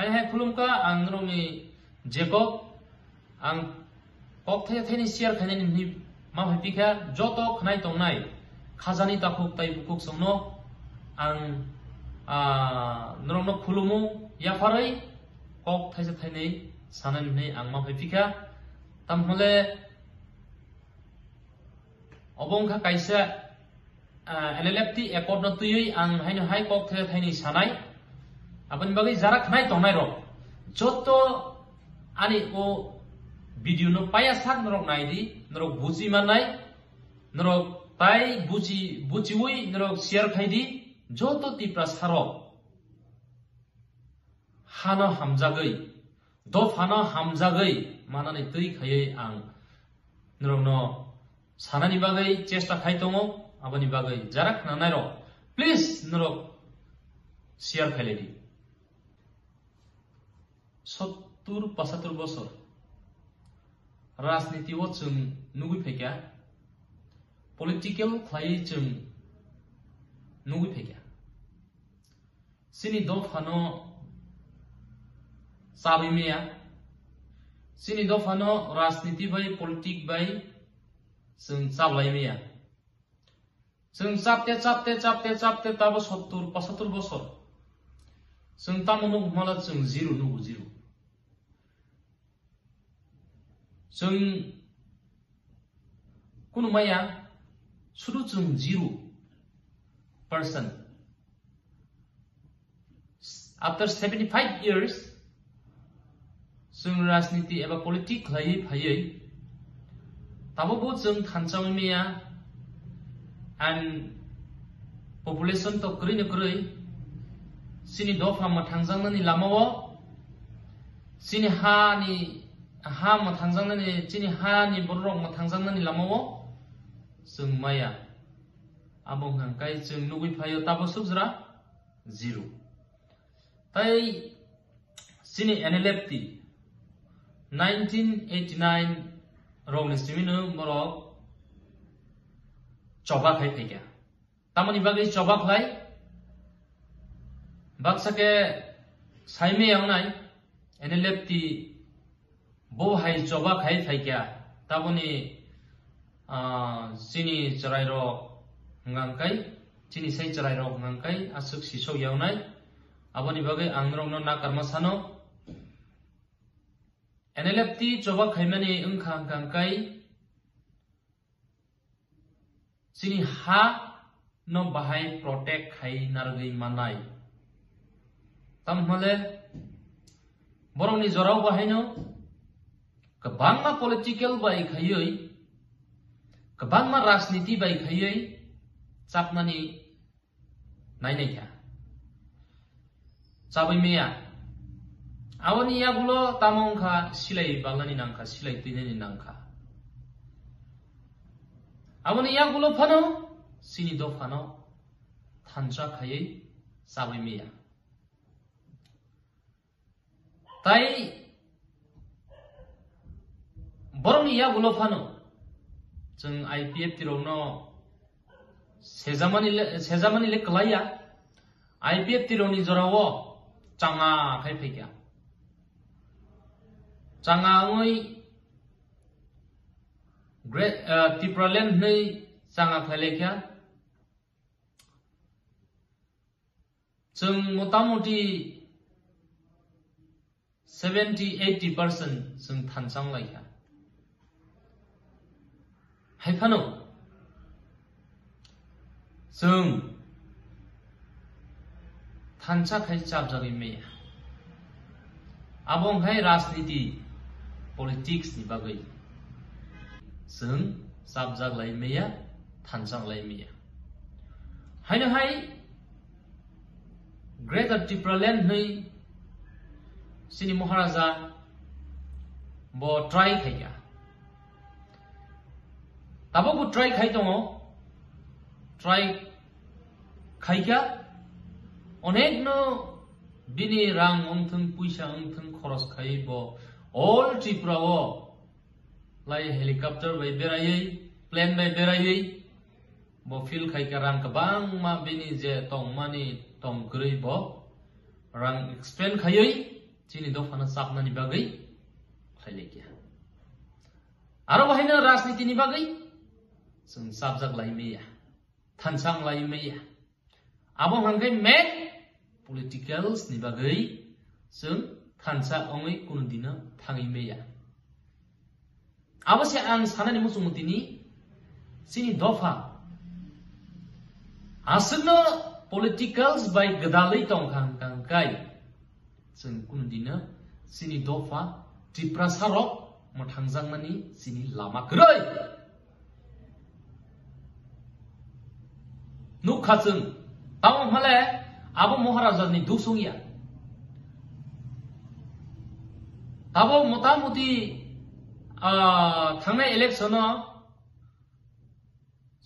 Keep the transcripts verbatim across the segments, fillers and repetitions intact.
Hai hai khulumkha ang norokni Jacob, ang kok thai thaini share khainani hwnwi ma phai phikha, joto khnai tongnai khajani takhuk tai bukhuk songno ang, ah, norokno khulumu yapharwi kok thaisa thainwi sanani hwnwi ang ma phai phikha. Tamhole obo wngkha kaisa, ah, N L F T accord no twiwi ang haino hai kok thai thaini sanai. Aboni bagwi jara khnai tongnai rok joto ani o video no paya sak norok nai di, norok buji mannai, norok tai buji, bujiwi norok share khai di, joto Tiprasa rok hano hamjagwi, dophano hamjagwi manani twi khaiwi ang norokno sanani bagwi chesta khai tongo, aboni bagwi jara khnanairok, please norok share khailai di. Sottur pasatur bosor rajniti o chwng nugwi phaikha, political khlaiwi chwng nugwi phaikha. Chini dophano chabwi maya, chini dophano rajniti bai, politic bai chwng chablai maya. Chwng chapte, chapte, chapte, chapte tabo sottur, pasatur bosor. Chwng tamo nuk mala chwng zero nugo, zero. Chwng kunu maya, sudu chwng zero percent. After seventy-five years, chwng rajniti eba politic khlaiwi phaiwi, tabukbo chwng thansa wngmaya, and population to kwrwino kwrwi, chini dopha mwthangjaknani lamao, chini hani ha mwthangjaknani, chini hani bororok mwthangjaknani lamao chwng maya. Abo hwnkhe chwng nugwi phaio tabo sukjra zero. Tai chini N L F T nineteen eighty-nine rokni simino borok choba khai phaikha. Tamoni bagwi choba khlai? Baksa khe saimaya wngnai N L F T bo hai choba khai phaikha. Taboni, ah, chini chwrairok hwnkha khe, chini sai chwrairok hwnkha khe aswk sisok yawnai. Aboni bagwi ang norokno nakarma sano. N L F T choba khaimani wngkha hwnkha khe chini ha no bahai protect khai narwgwi mannai. Tamhole borokni jorao bahaino kwbangma political bai khaiwi, kwbangma rajniti bai khaiwi chapnani nainaikha. Chabwi maya. Aboni yagulo tamo wngkha silai balnani nangkha, silai twinani nangkha. Aboni yagulo phano chini dophano thansa khaiwi chabwi maya. Tai borokni yagulo phano chwng I P F T rokno sejamani le, sejamani le kwlaiya. I P F T rokni jorao changa khai phaikha. Changa wngwi Great, uh, Tipraland hwnwi changa khlai laikha. Chwng motamoti seventy eighty percent chwng thansa wng laikha. Hai phano chwng thansa khai chapjagwi maya. Abo wngkhai rajniti, politics ni bagwi chwng chapjak lai maya, thansa wng lai maya. Haino hai Greater Tipraland hwnwi chini Maharaja bo try khaikha. Tabukbo try khai tongo, try khaikha, onekno bini rang wngthwng, puisa wngthwng, khoros khai bo all Tripura o lai helicopter bai beraiwi, plane bai beraiwi, bo feel khaikha rang kwbangma bini je tongmani tong kwrwi bo rang expend khaiwi chini dophano chapnani bagwi khlai laikha. Aro bo haino rajniti ni bagwi chwng chapjak lai maya, thansa wng lai maya. Abo hwnkhe main politicals ni bagwi chwng thansa wngwi kunu dino thangwi maya. Abo se ang sanani muchungo tini chini dopha aswkno politicals bai gwdalwi tongkha hwnkha hwnkhe chwng kunu dino chini dopha Tiprasa rok mwthangjakmani chini lama kwrwi. Nukha chwng, tamo hwnle abo Maharaja ni dusung ya. Tabo motamuti, ah, thangnai election o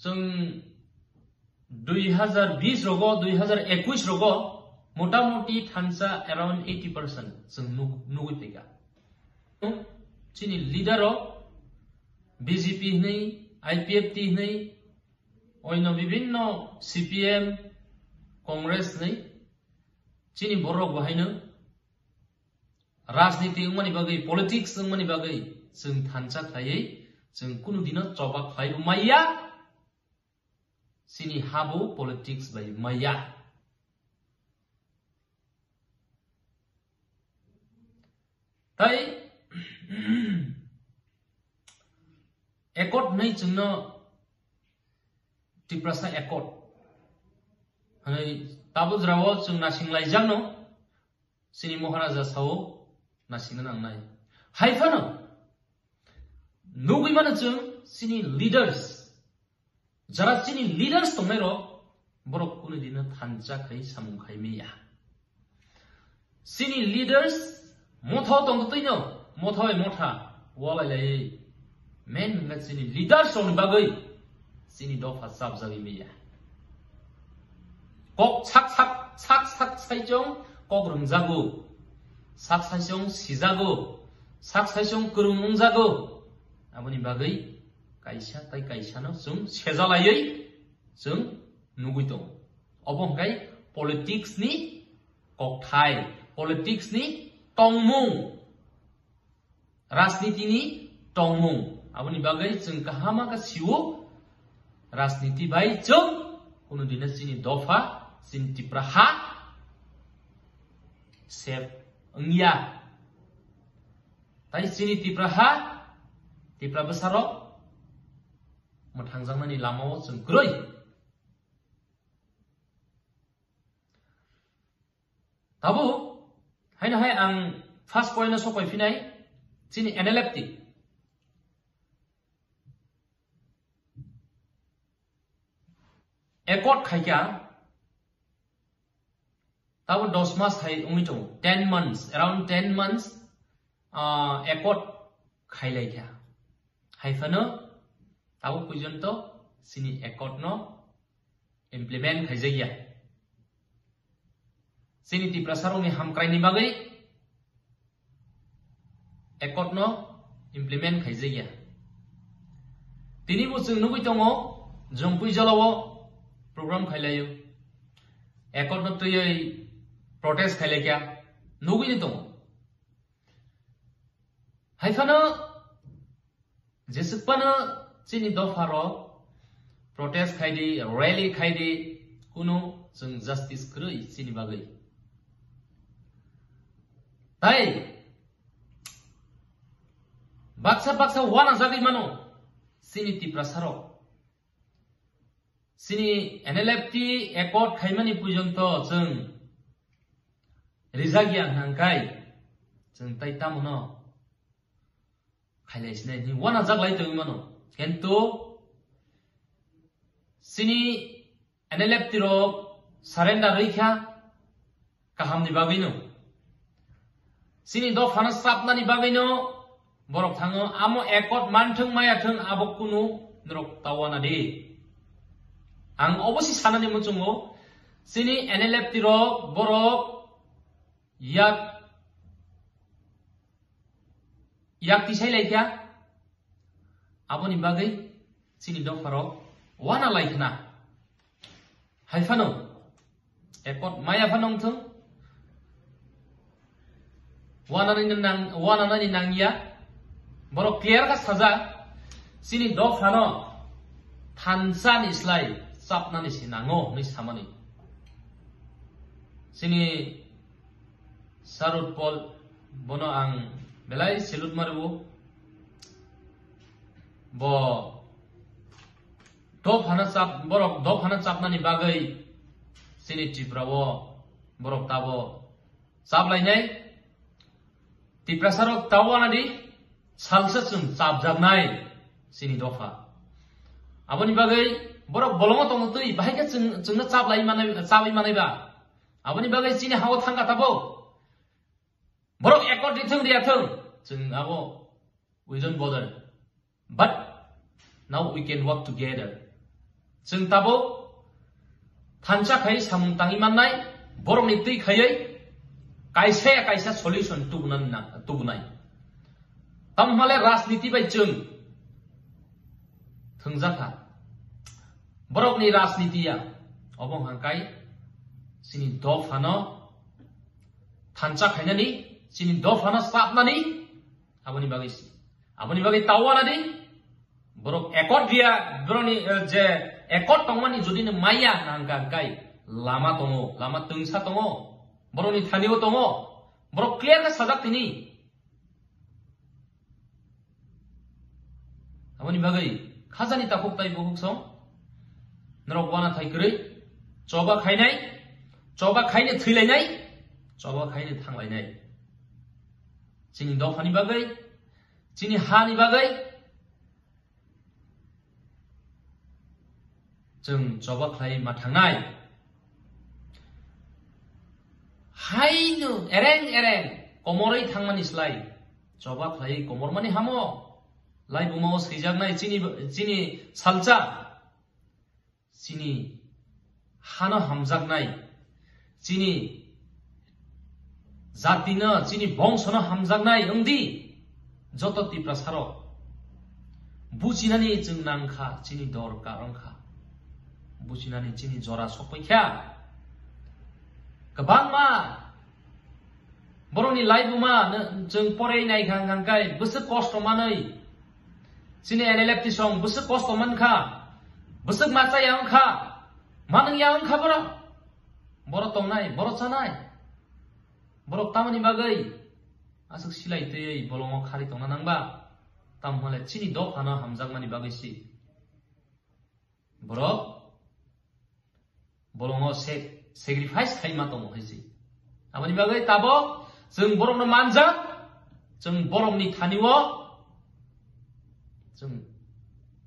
chwng dui hazar bis rogo, dui hazar ekwis rogo motamuti thansa around eighty percent chwng nuk-, nugwi phaikha. Chini leader rok B J P hwnwi, I P F T hwnwi, oino bibinno C P M, Congress hwnwi, chini borok bo haino rajniti wngmani bagwi, politics wngmani bagwi chwng thansa khlaiwi chwng kunu dino choba khlaibo maya. Chini habo politics bai maya. Tai accord hwnwi chwngno Tiprasa accord hwnwi tabuk jora o chwng nasinglaijakno chini Maharaja sao nasingna nangnai. Hai phano nugwi mano chwng chini leaders, jara chini leaders tongnai rok, borok kunu dino thansa khai samung khai maya. Chini leaders motha tong twino, motha bai motha walai lai. Men hwnga chini leaders rokni bagwi chini dopha chapjagwi maya. Kok sak sak, sak sak saichong kok rwngjago, sak saichong sijago, sak saichong kwrwng wngjago. Aboni bagwi kaisa tai kaisano chwng sejalaiwi chwng nugwi tongo. Obo hwnkhe politics ni kokthai, politics ni tongmung, rajniti ni tongmung. Aboni bagwi chwng kahama khe sio, rajniti bai chwng kunu dino chini dopha, chini Tipra ha save wngya. Tai chini Tipra ha, Tipra bwsarok mwthangjaknani lamao chwng kwrwi. Tabuk haino hai ang first point no sokoi phinai, chini N L F T accord khaikha, tabuk dos mas hai wngwi tongo, ten months, around ten months, ah, accord khailaikha. Hai phano tabuk porjonto chini accord no implement khaijakya. Chini Tiprasarokni hamkraini bagwi accord no implement khaijakya. Tini bo chwng nugwi tongo, Jongpui Jolao program khailaio. Accord no twiwi protest khailaikha. Nugwi tongo. Hai phano jeswk phano chini dopha rok protest khai di, rally khai di, kunu chwng justice kwrwi chini bagwi. Tai baksa baksa uanajagwi mano chini Tiprasarok. Chini N L F T accord khaimani porjonto chwng rijak ya hwnkhai chwng tai tamo no khailai sinai hwnwi uanajak lai tongwi mano. Kintu chini N L F T rok surrender rwikha kahamni bagwino. Chini dophano chapnani bagwino borok thango, amo accord manthwng mayathwng abo kunu norok ta uana di. Ang obosi sanani muchungo, chini N L F T rok borok yak, yak tisai laikha, aboni bagwi chini dopharok uana laikhna. Hai phano, accord maya phano wngthwng, Wanani nang, wananani nangya. Borok clear kha sajak. Chini dophano thansa ni slai chapnani se nango hwnwi samani. Chini Sarut Paul, bono ang belai salute mario. Bo dophano chap, borok dophano chapnani bagwi chini Tripura o borok tabo chaplainai. Tiprasa rok tabo anadi salsa chwng chapjaknai chini dopha. Aboni bagwi borok bolongo tongtwi bahai khe chwng, chwngno chaplai manai, chawi manai ba. Aboni bagwi chini hao thangka tabo. Borok accord di thung, di thung. Chwng abo, we don't bother. But now we can work together. Chwng tabo thansa khai samung tangwi mannai, borokni twi khaiwi kaisa ya kaisa solution tubunani na, tubunai. Tamhale rajniti bai chwng thwngjakha. Borokni rajniti ya, obo hwnka kai chini dophano thansa khainani, chini dophano chapnani, aboni bagwi si. Aboni bagwi tao anadi, borok accord dia, borokni, eh, je accord tongmani jodi no maya hwnka kai lama tongo, lama twngsa tongo, borokni thani o tongo, borok clear khe sajak tini. Aboni bagwi khajani takhuk tai bukhuk song, norok wana thai kwrwi, choba khainai, choba khaine thwilainai, choba khaine thanglainai. Chini dophani bagwi, chini hani bagwi, chwng choba khlai ma thangnai. Haino ereng ereng komorwi thangmani slai choba khlai komormani hamo. Laibumao swijaknai chini, chini salsa. Chini hano hamjaknai, chini jatino, chini bongsono hamjaknai wngdi. Joto Tiprasarok buchinani chwng nangkha, chini dorkar wngkha, buchinani chini jora sokpaikha. Kwbangma borokni laibuma no chwng porei naikha hwnkha hwnkhe bwswk kosto manwi. Chini N L F T song bwswk kosto mankha, bwswk ma chaya wngkha, manwng ya wngkha borok. Borok tongnai, borok chanai. Borok tamoni bagwi aswk silai twiwi bolongo khari tongna nangba? Tamhole chini dophano hamjakmani bagwi si. Borok bolongo se-, sacrifice khaima tongo hai si. Aboni bagwi tabok chwng borokno manjak, chwng borokni thani o chwng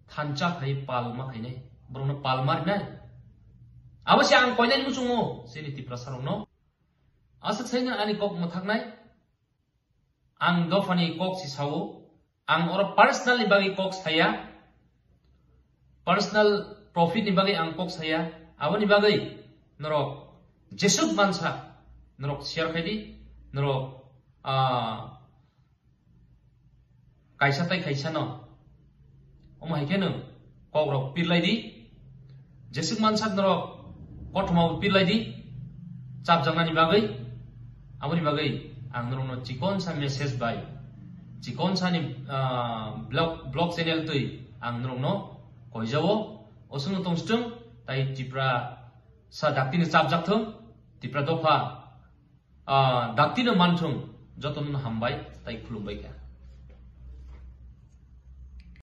thansa khai pal ma khainai, borokno pal ma rinai. Abo se ang koinani muchungo chini Tiprasa rokno. Aswk saino ani kok mwthaknai. Ang dophani kok si sao, ang oro personal ni bagwi kok saya, personal profit ni bagwi ang kok saya, aboni bagwi norok jesuk mansa norok share khai di, norok, ah, kaisa tai kaisa no. Omo hai khe nwng kok rok pirlai di. Jesuk mansak norok kothoma bo pirlai di. Chapjaknani bagwi, aboni bagwi ang norokno chikon sa message bai, chikon sani, ah, blog, blog channel twi ang norokno koijao. Osongno tongsitung tai Tipra sa daktino chapjak thung, Tipra dopha, ah, daktino manthung, jotono hambai tai khulumbai kha.